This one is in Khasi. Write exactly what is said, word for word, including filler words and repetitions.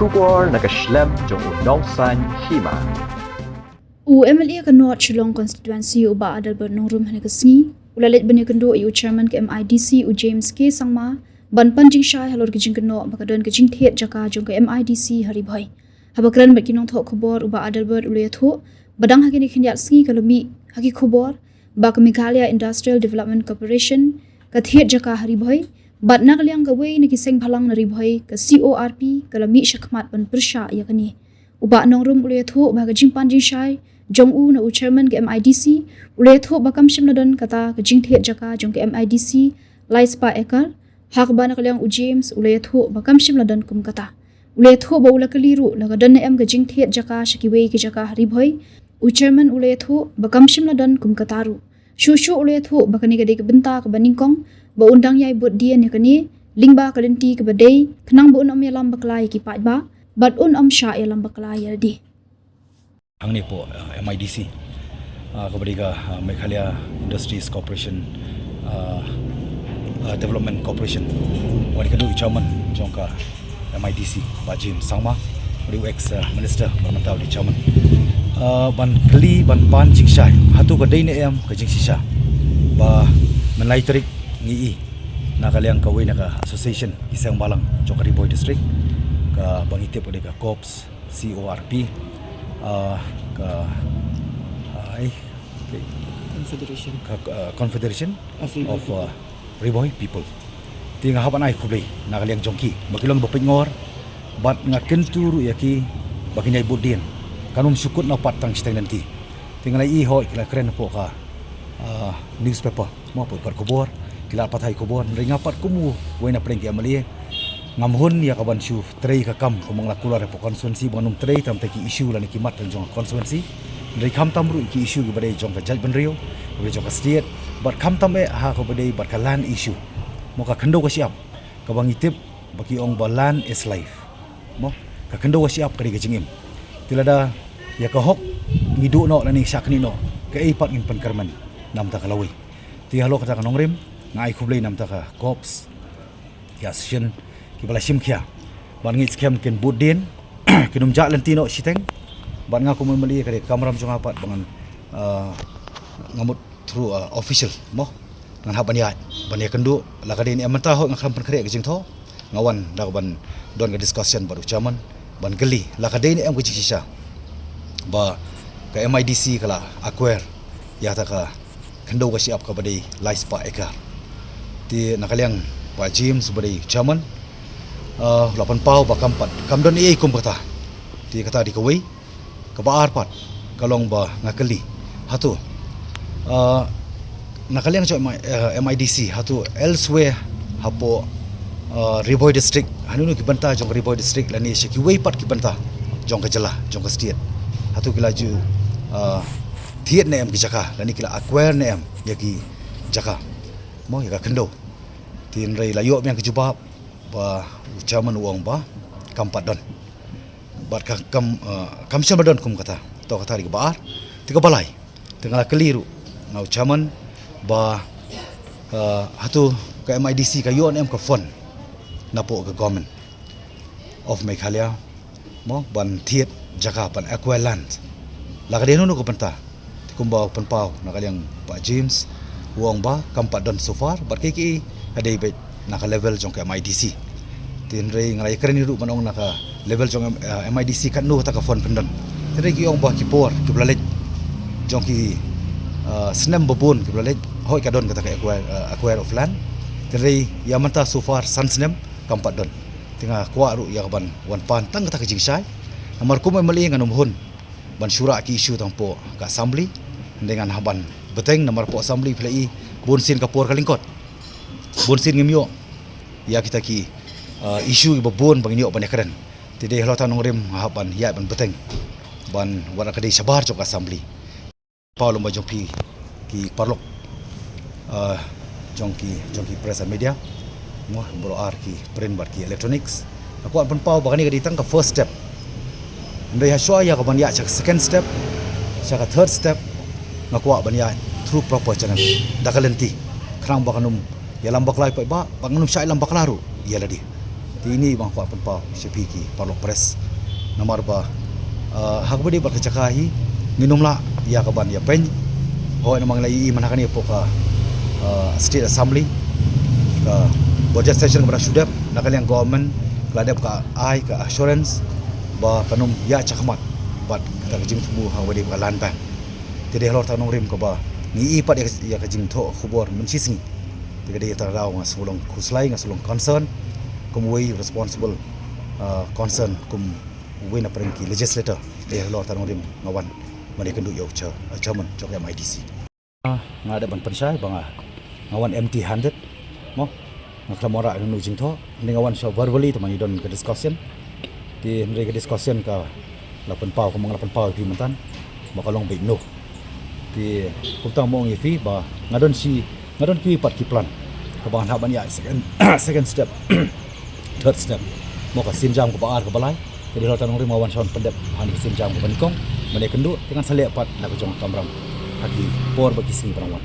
Khubor na ka shlem jong u Nongsaiñ Hima. U M L A ka North Shillong Constituency u Bah Adelbert Nongrum ha kane ka sngi u la leit ban ïakynduh ïa u Chairman ka M I D C u James K Sangma ban pan jingshai halor ka jingkynnoh ba ka don ka jingthied jaka jong ka M I D C ha Ri Bhoi. Haba kren bad ki nongthoh khubor u Bah Adelbert u la ïathuh ba dang ha kine ki khyndiat sngi ka la mih ha ki khubor ba ka Meghalaya Industrial Development Corporation ka thied jaka ha Ri Bhoi, bad na ka liang kawei na ki seng bhalang na Ri Bhoi ka C O R P ka la mih shakhmat ban pyrshah ïa kane. U Bah Nongrum u la ïathuh ba ka jingpan jingshai jong u na u Chairman ka M I D C u la ïathuh ba kam shym la don kata ka jingthied jaka jong ka M I D C lai spah ekar, ha kaba na ka liang u James u la ïathuh ba kam shym la don kum kata. U la ïathuh ba u la kylli ruh la ka don ne em ka jingthied jaka sha kiwei ki jaka ha Ri Bhoi. U Chairman u la ïathuh ba kam shym la don kum kata ruh. Shuh shuh u la ïathuh ba kane ka dei ka bynta kaba nyngkong ba un dang ïai bud dien ïa kane lyngba ka lynti kaba dei, khnang ba un ym ïalam bakla ïa ki paidbah bad un ym shah ïalam bakla ïa lade. Hangne hapoh, uh, M I D C, uh, kaba dei ka, uh, Meghalaya Industries Corporation, uh, uh, Development Corporation. Wat ïakynduh u Chairman jong ka M I D C, Bah James Sangma, u dei u ex, uh, minister, bad mynta u dei Chairman. Uh, ban kylli, ban pan jingshai, hato ka dei ne em ka jingshisha ba mynlai tarik ngi i na ka liang kawei na ka association ki seng bhalang jong ka Ri Bhoi District, kaba ngi tip ka dei ka CORPS, C O R P, uh, ka, uh, ai, Confederation. Ka, uh, Confederation of Ri Bhoi of, uh, People. Ri Bhoi People. Te nga hap ban ai khublei na ka liang jong ki ba ki long ba peit ngor, bad nga kyntu ruh ïa ki ba kin ïai bud dien. Kan ym shu kut noh pat tang shiteng lynti. Te nga la i hoi ki la kren hapoh ka, uh, newspaper. Mo, poi pat khubor, ki la pat hai khubor, hynrei nga pat kum uwei na pdeng ki M L A, ngam hun ïa ka ban shu trei ka kam kumba nga la kular hapoh constituency, ba ngam trei tam te ki issue lane ki mat jong ka constituency. Hynrei khamtam ruh ki issue kiba dei jong ka jaitbynriew, kiba dei jong ka state, bad khamtam eh ha kaba dei bad ka land issue. Mo, ka khyndew ka shyiap, kaba ngi tip ba ki ong ba land is life. Mo, ka khyndew ka shyiap ka dei ka jingim. Te lada ïa ka hok ngi duh noh lane shah knieh noh, kaei pat ngin pynkyrmen na bynta ka lawei. Te halor kata ka nongrim, nga ai khublei na bynta ka CORPS, ki association kiba la shim khia. Bad ngi skhem kin bud dien, kin ym jah lynti noh shiteng. Bad nga kum u M L A ka dei ka kamram jong nga pat ba ngan, uh, nga mut through, uh, official, mo, ngan hap ban ïaid ban ïakynduh. La ka dei ne em mynta, hoi nga khlem pynkhreh ka jingthoh, nga wan da ka ban don ka discussion bad u Chairman ban kylli la ka dei ne em ka jingshisha ba ka M I D C ka la acquire ïa kata ka khyndew ka shyiap kaba dei lai spah ekar. Te na ka liang Bah James ba dei Chairman, uh, u la pynpaw ba kam pat, kam don ei ei kum kata. Te kata dei kawei. Kaba ar pat ka long ba nga kylli, hato, uh, na ka liang jong M I, uh, M I D C, hato elsewhere hapoh, uh, Ri Bhoi District, ha kino kino ki bynta jong Ri Bhoi District lane sha kiwei pat ki bynta jong ka jylla, jong ka state, hato ki la ju, uh, thied ne em ki jaka lane ki la acquire ne em ïa ki jaka, mo, ïa ka khyndew? Te hynrei la ïoh biang ka jubab ba u Chairman u ong ba kam pat don. Bad ka kam, uh, kam shym la don kum kata. To, kata dei kaba ar. Te kaba lai, te nga la kylli ruh na u Chairman ba, uh, hato ka M I D C ka ïoh ne em ka fund napoh ka Government of Meghalaya, mo, ban thied jaka, ban acquire land? La ka dei hano hano ka bynta? Te kumba u pynpaw na ka liang Bah James, u ong ba kam pat don so far, bad kiei kiei ka dei beit na ka level jong ka M I D C. Te hynrei nga la ïakren hi ruh ban ong na ka level jong, eh, M I D C katno kata ka fund pyndon. Te hynrei ki ong ba ki por kiba la leit, jong ki, eh, snem ba bun kiba la leit, hoi ka don kata ka acquire, eh, acquire of land. Te hynrei ïa mynta so far san snem kam pat don. Te nga kwah ruh ïa ka ban wan pan tang kata ka jingshai. Namar kum u M L A ngan ym hun ban shu rah ki issue tang hapoh ka Assembly. Hynrei ngan hap ban bteng namar hapoh Assembly phi la i bun sien ka por ka lyngkot. Bun sien ngim ïoh ïa kita ki, uh, issue kiba bun ba ngin ïoh ban ïakren. Te dei halor kata ka nongrim nga hap ban ïaid ban bteng ban wat la ka dei shabar jong ka Assembly. Pynpaw lem bad jong phi ki paralok, uh, jong ki, jong ki press and media, mo, baroh ar, ki print bad ki electronics. Nga kwah pynpaw ba kane ka dei tang ka first step. Hynrei ha shuwa ïa ka ban ïaid sha ka second step, sha ka third step, nga kwah ban ïaid through proper channel, da ka lynti, khnang ba kan ym ïalam bakla ïa paidbah, ba kan ym shah ïalam bakla ruh ïa lade. Te ine ba nga kwah pynpaw sha phi ki paralok press, namar ba, ah, ha kaba dei bad ka jaka hi ngin ym lah ïa ka ban ïa peiñ. Hooid, namar ngi la ïohi mynta kane hapoh ka, ah, State Assembly, ka budget session kaba dang shu dep, na ka liang government ka la dep ka ai ka assurance ba kan ym ïa shakhmat bad kata ka jingthmu ha kaba dei ka land bank. Te dei halor kata ka nongrim kaba ngi ïohi pat ïa ka, ïa ka jingthoh khubor mynshisngi. Te ka dei kata ka daw nga sngewlong khuslai, nga sngewlong concern kum uwei u responsible, ah, concern kum uwei na pdeng ki legislator. Te halor kata ka nongrim nga wan ban ïakynduh ïa u chair, ah, chairman jong ka M I D C. Ah, nga dei ban pynshai ba nga, nga wan empty handed. Mo, nga khlem wanrah ïa kano kano ka jingthoh. Hynrei nga wan sha verbally, te ma ngi don ka discussion. Te hynrei ka discussion ka la pynpaw, kumba nga la pynpaw ïa phi mynta, ba ka long beit noh. Te kumta mo, ong ïa phi ba nga don shi, nga don kiwei pat ki plan kaba ngan hap ban ïa second, second step, third step. Mo, ka sienjam kaba ar, kaba lai. Te dei halor kata ka nongrim nga wan sha ban pyndep ha kane ka sienjam kaba nyngkong, ban ïakynduh, te ngan sa leh pat na ka jong ka kamram ha ki por bad ki sngi ba nang wan.